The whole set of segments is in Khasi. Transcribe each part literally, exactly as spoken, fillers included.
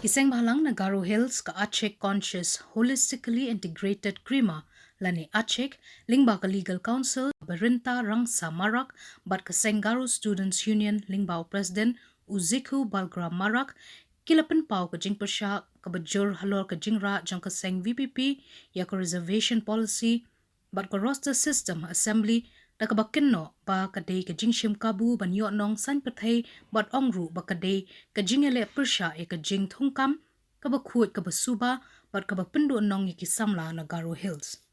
Ki seng bhalang na Garo Hills, ka Achik Conscious Holistically Integrated Krima, lane Achik, lyngba ka Legal Counsel Barinta Rangsa Marak, bad ka seng Garo Students Union lyngba u President u Zikhu Balgram Marak, ki la pynpaw ka jingpyrshah kaba jur halor ka jingrah jong ka seng V P P ïa ka Reservation Policy bad ka Roster System ha Assembly, da kaba kynnoh ba ka dei ka jingshim kabu ban ïoh nong saiñ pyrthei, bad ong ruh ba ka dei ka jingïaleh pyrshah ïa ka jingthungkam kaba khuid, kaba suba, bad kaba pynduh nong ïa ki samla na Garo Hills.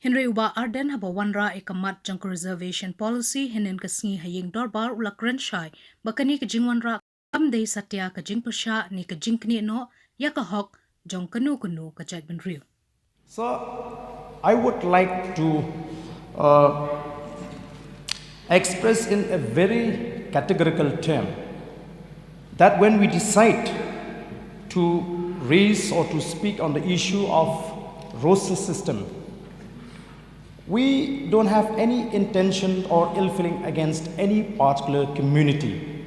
Hynrei u Bah Ardent, haba wanrah ïa ka mat jong ka Reservation Policy hynnin ka sngi ha ïing dorbar, u la kren shai ba kane ka jingwanrah kam dei satia ka jingpyrshah ne ka jingknieh noh ïa ka hok jong kano kano ka jaitbynriew. So, I would like to uh, express in a very categorical term that when we decide to raise or to speak on the issue of roster system, we don't have any intention or ill feeling against any particular community.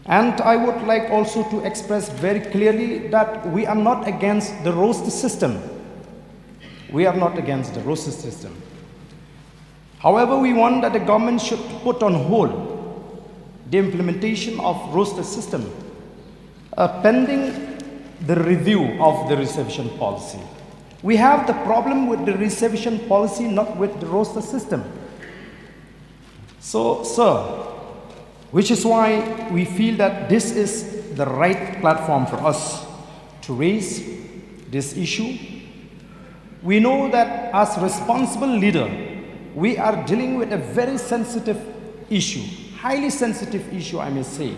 And I would like also to express very clearly that we are not against the roster system. We are not against the roster system. However, we want that the government should put on hold the implementation of roster system uh, pending the review of the reservation policy. We have the problem with the reservation policy, not with the roster system. So, sir, which is why we feel that this is the right platform for us to raise this issue. We know that as responsible leader, we are dealing with a very sensitive issue, highly sensitive issue, I may say.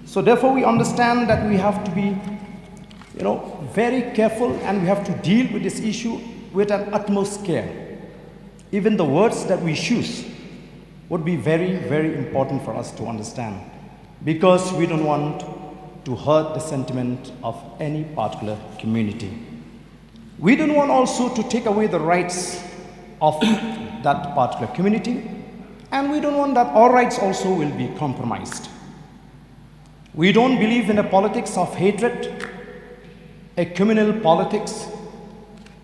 So therefore, we understand that we have to be, you know, very careful, and we have to deal with this issue with an utmost care. Even the words that we choose would be very, very important for us to understand, because we don't want to hurt the sentiment of any particular community. We don't want also to take away the rights of that particular community, and we don't want that our rights also will be compromised. We don't believe in a politics of hatred, a communal politics,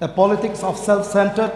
a politics of self-centered,